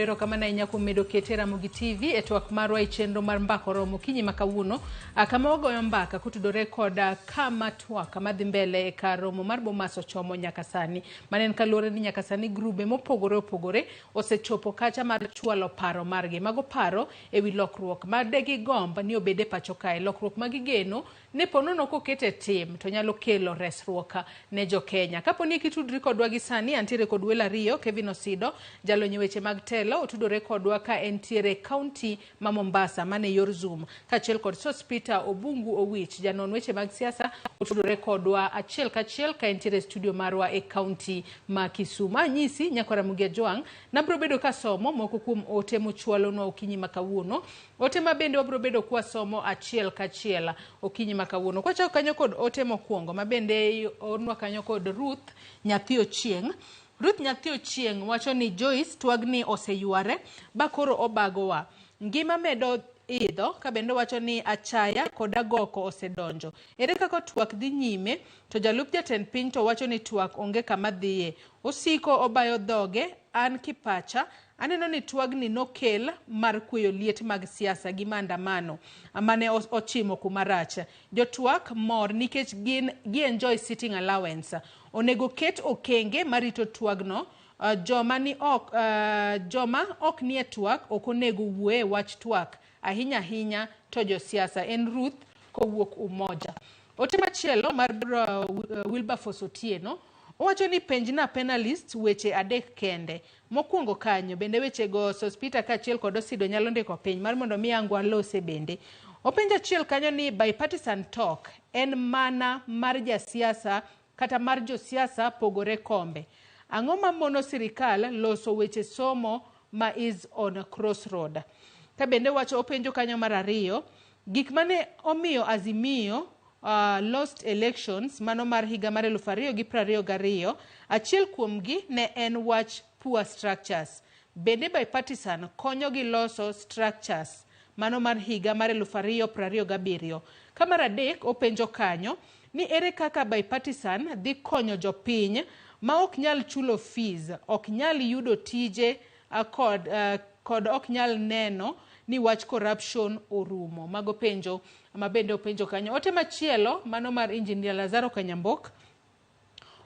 Erokamano ahinya kuom medo kete Ramogi TV e twak marwa e chenro mar Mbaka Oromo okinyi ma kawuono, kama wagoyo mbaka kotudore kod kama twak madhi mbele e kar romo mar Bomas ochomo nyaka sani. Mano en kaluwore ni nyaka sani grube mopogore opogore osechopo kacha mar chwalo paro margi. Mago paro e wi lokruok ma de gigomb ni obed e pacho kae, lokruok ma gigeno ni ponono koket e tim to nyalo kelo resruok ne jo-Kenya. Kapo ni kitudri kodwa gi sani, antiere kod welo ariyo, Kevin Osido, jalony e weche mag telo, otudore kodwa ka entiere e kaunti ma Mombasa mana e yor Zoom, kaachiel kod Sospeter Obungu Owich, janon weche mag siasa, otudore kodwa achiel kachiel ka entiere e studio marwa e kaunti ma Kisumu. Anyisi nyakwara Ramogi Ajwang', nabro bedo kasomo moko kuom ote mochwalonwa okinyi ma kawuono. Ote ma bende wabro bedo kwasomo achiel kachiel okinyi ma kawuono. Kwachako kanyo kod ote mokwongo ma bende oornwa kanyo kod Ruth Nyathi Ochieng'. Ruth Nyathi Ochieng' wacho ni Joyce twagni oseyware ba koro obagowa. Ngima medo idho ka bende owacho ni achaya kod agoko osedonjo. Ere kaka twak dhi nyime to jalup jatend piny to wacho ni twak onge kama dhiye. Osiko obayo dhoge an kipacha Aneno ni twagni nokel mar kweyo liet mag siasa gi maandamano mane ochimo kuma rach. Jotwak mor nikech gin gi enjoy sitting allowance. Onego ket okenge marito twagno. Joma ni ok joma ok nie twak ok onego wuoye wach twak ahinya ahinya to josiasa. En Ruth kowuok Umoja. Ote machielo mar Wilberforce Otieno owacho ni penjna panelists weche adek kende. Mokwongo kanyo bende wechego Sospeter kaachiel kod Osido nyalo ndiko piny mar mondo mi ang' walose bende. Openjo achiel kanyo ni bipartisan talk en mana mar jasiasa kata mar josiasa pogore kombe. Ang'o ma mono sirikal loso weche somo ma is on crossroad? Ka bende wacho openjo kanyo mar ariyo, gik mane omiyo Azimio lost elections mano mar higa mar 2022, achiel kuomgi ne en wach poor structures. Bende bipartisan konyo gi loso structures mano mar higa mar 2027. Ka mar adek openjo kanyo ni ere kaka bipartisan dhi konyo jopiny ma ok nyal chulo fees, ok nyal yudo tije kod ok nyal neno ni wach corruption orumo. Mago penjo ma bende openjo kanyo. Ote machielo mano mar Engineer Lazaro Kanyambok.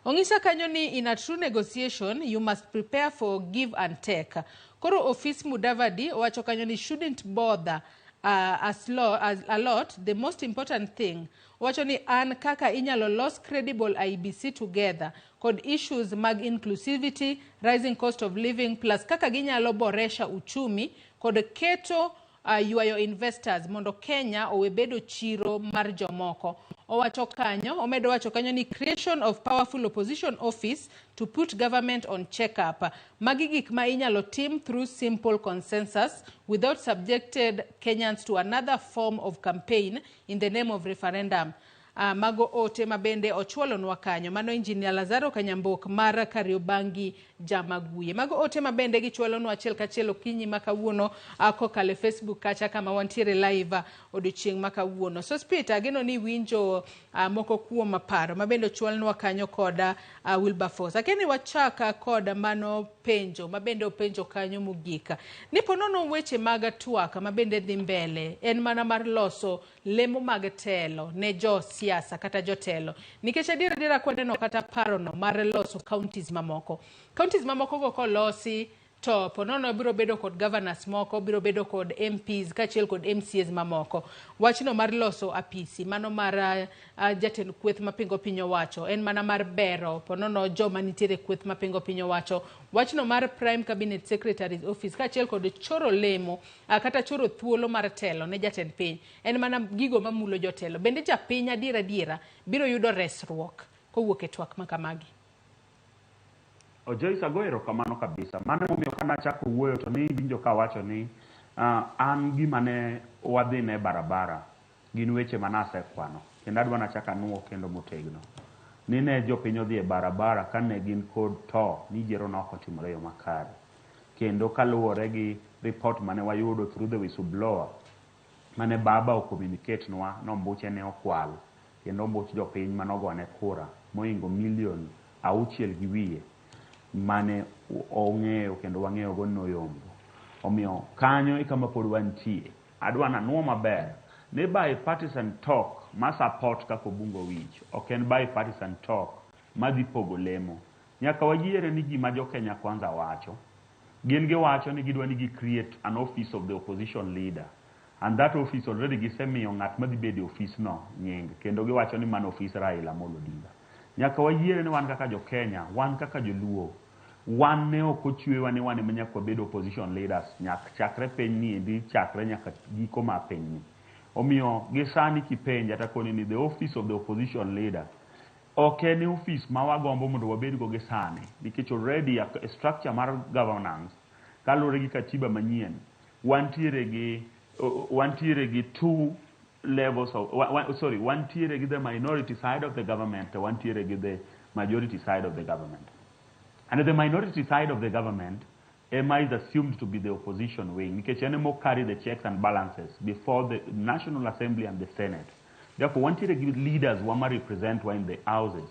Ong'isa kanyo ni in a true negotiation you must prepare for give and take. Koro office Mudavadi owacho kanyo ni shouldn't bother as, lo, as a lot. The most important thing owacho ni an kaka inyalo los credible IEBC together kod issues mag inclusivity, rising cost of living plus kaka ginyalo boresha uchumi kod keto ywayo investors mondo Kenya owe bedo chiro mar jomoko. Owacho kanyo, omedo wacho kanyo ni creation of powerful opposition office to put government on check up. Magi gik ma inyalo tim through simple consensus without subjected Kenyans to another form of campaign in the name of referendum. Mago ote ma bende ochwalonwa kanyo. Mano Engineer Lazaro Kanyambok mar Kariobangi Jamaguye. Mago ote ma bende gichwalonwa achiel kachiel okinyi ma kawuono kokalo e Facebook kacha kama wantiere live odiochieng' ma kawuono. Sospeter, ageno ni iwinjo moko kuom paro ma bende ochwalnwa kanyo kod Wilberforce. Akia ni wachak kod mano penjo ma bende openjo kanyo mogik. Ni ponono weche mag twak ma bende dhi mbele en mana mar loso lemo mag telo ne jo siasa kata jotelo. Nikech adier adiera kwaneno kata parono mar loso counties mamoko. Counties mamoko go kolosi to ponono biro bedo kod governors moko, biro bedo kod MPs kaachiel kod MCAs mamoko. Wachno mar loso apisi mano mar jatend kweth mapingo piny owacho en mana mar bero ponono joma nitiere kweth mapingo piny owacho. Wachno mar Prime Cabinet Secretary's Office kaachiel kod choro lemo kata choro thuolo mar telo ne jatend piny en mana gigo mamulo jotelo. Bende japiny adiera adiera biro yudo resruok kowuok e twak makamagi? Joyce, ago erokamano kabisa. Mano emomiyo ka nachako wuoyo to ne iwinjo kawacho ni an gima ne wadhine e barabara gin weche mane asekwano kendo adwa nachak anuo kendo motegno ni ne jopiny odhi e barabara ka ne gin kod to ni yiero ne ok otimore e yo makare. Kendo kaluwore gi report mane wayudo through the whistleblower mane baba o communicate nwa ni ombuche ne okwal kendo ombuch jopiny mane ogone kura mohingo milion 6 gi wiye mane ong'eyo kendo wang'eyo go ni noyombo. Omiyo kanyo e kama pod wantie. Adwa nanuo maber ni bipartisan talk ma support kaka Obungo Owich ok en bipartisan talk madhi pogo lemo. Nyaka wayiere ni gima jo Kenya Kwanza wacho, gin giwacho ni gidwa ni gi create an office of the opposition leader. And that office already gisemiyo ng'at madhi bedo e office no nying, kendo giwacho ni mano office Raila Amolo Odinga. Nyaka wayiere ni wan kaka jo Kenya, wan kaka joluo, wan ne ok ochwewa ni wan ema nyaka wabed opposition leaders nyaka chakre piny ni endi chakre nyaka giko mar piny ni. Omiyo gi sani kipenja takoni ni the office of the opposition leader ok en office ma wagombo mondo wabed go gi sani nikech already a structure mar governance kaluwore gi katiba manyien wantiere gi two levels of wa, sorry, wantiere gi the minority side of the government, wantiere gi the majority side of the government, and the minority side of the government ema is assumed to be the opposition wing nikech en emo carry the checks and balances before the National Assembly and the Senate. Therefore wantiere gi leaders wa ma represent wa in the houses.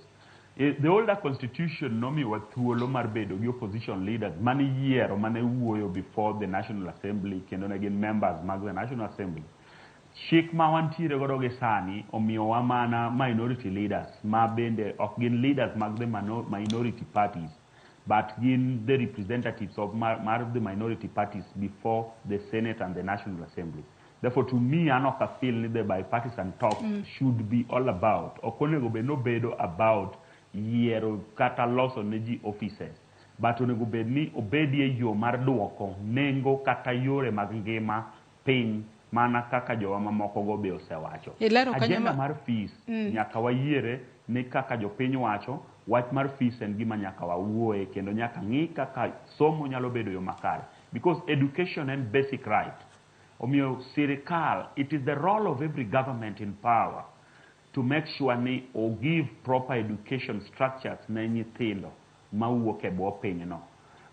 The older constitution nomiyowa thuolo mar bedo gi opposition leaders mane yiero mane wuoyo before the National Assembly kendo ne gin members mag the National Assembly. Chik ma wantiere godo gi sani omiyowa mana minority leaders ma bende ok gin leaders mag the minority parties, but gin the representatives of mar the minority parties before the Senate and the National Assembly. Therefore, to me, an ok feel ni the bipartisan talk should be all about. Ok onego bed nobedo about yiero kata loso ne ji offices, but onego bed ni obedie yo mar duoko nengo kata yore mag ngima piny mana kaka jowa mamoko go be osewacho. Ilero kanyo Agenda mar fees nyaka wayiere ni kaka jopiny wacho, wach mar fees en gima nyaka wawuoye kendo nyaka ng'i kaka somo nyalo bedo yo makare because education en basic right. Omiyo sirikal, it is the role of every government in power to make sure ni o give proper education structures ne nyithindo mawuok e bwo pinyno.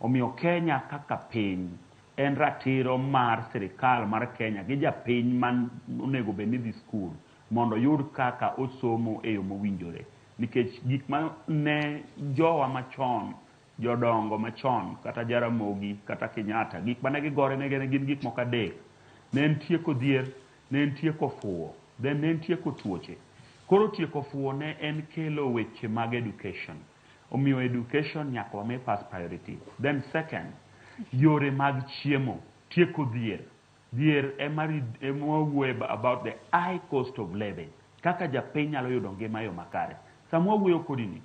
Omiyo Kenya kaka piny en ratiro mar sirikal mar Kenya gi japiny man onego bed ni dhi skul mondo oyud kaka osomo e yo mowinjore. Nikech gik ma ne jowa machon, jodongo machon, kata Jaramogi, kata Kenyatta, gik mane gigore ne gin gik moko adek. Ne en tieko dhier, ne en tieko fuwo, then ne en tieko tuoche. Koro tieko fuwo ne en kelo weche mag education. Omiyo education nyaka wami first priority. Then second, yore mag chiemo, tieko dhier. Dhier ema wawuoye about the high cost of living. Kaka japiny nyalo yudo ngima e yo makare. Sama wawuoyo kodi ni,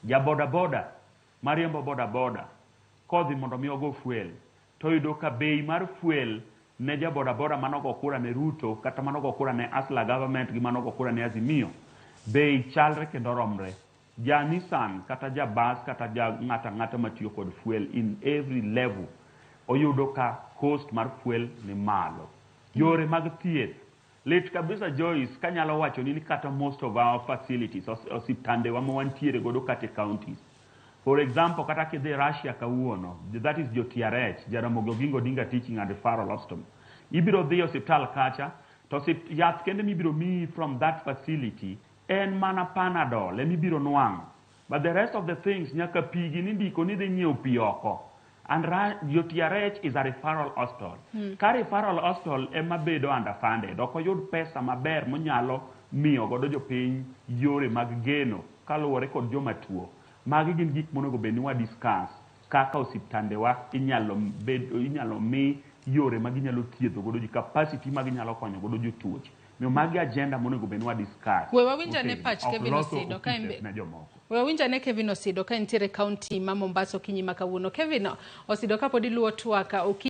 ja boda boda mariembo boda boda kodhi mondo mi ogo fuel to yudo ka bei mar fuel ne ja boda boda manogo kura ne Ruto kata manogo kura ne Hustler government gi manogo kura ne Azimio bei chalre kendo romre. Ja Nissan kata ja bus kata ja ng'ata ng'ata matiyo kod fuel in every level oyudo ka cost mar fuel ni malo. Yore mag thieth lit kabisa. Joyce, kanyalo wacho ni kata most of our facilities, osiptandewa ma wantiere godo kata e counties, for example, kata kidhi Russia kawuono, that is jo TRH, Jaramogi Oginga Odinga Teaching and Referral Hospital, ibiro dhi e osiptal kacha to yath kende mibiro miyi from that facility en mana Panadol emibiro nwang'o, but the rest of the things nyaka pigi nindiko ni dhi nyiewo pi oko. And jo TRH is a referral hospital. Ka referral hospital ema bedo underfunded, ok oyud pesa maber monyalo miyo godo jopiny yore mag geno kaluwore kod joma tuo. Magi gin gik monego bed ni wa discuss kaka osiptandewa inyalo mi yore ma ginyalo thiedho godo ji, capacity ma ginyalo konyo godo jotuoche. Omiyo magi agenda monego bed ni wa discuss We wawinj ane motegno. pach Ok Kevin loso Osido ka en offices ne jomoko. We wawinj ane Kevin Osido ka entiere kaunti ma Mombasa okinyi ma kawuono. Kevin Osido, kapod iluwo twak okinyi.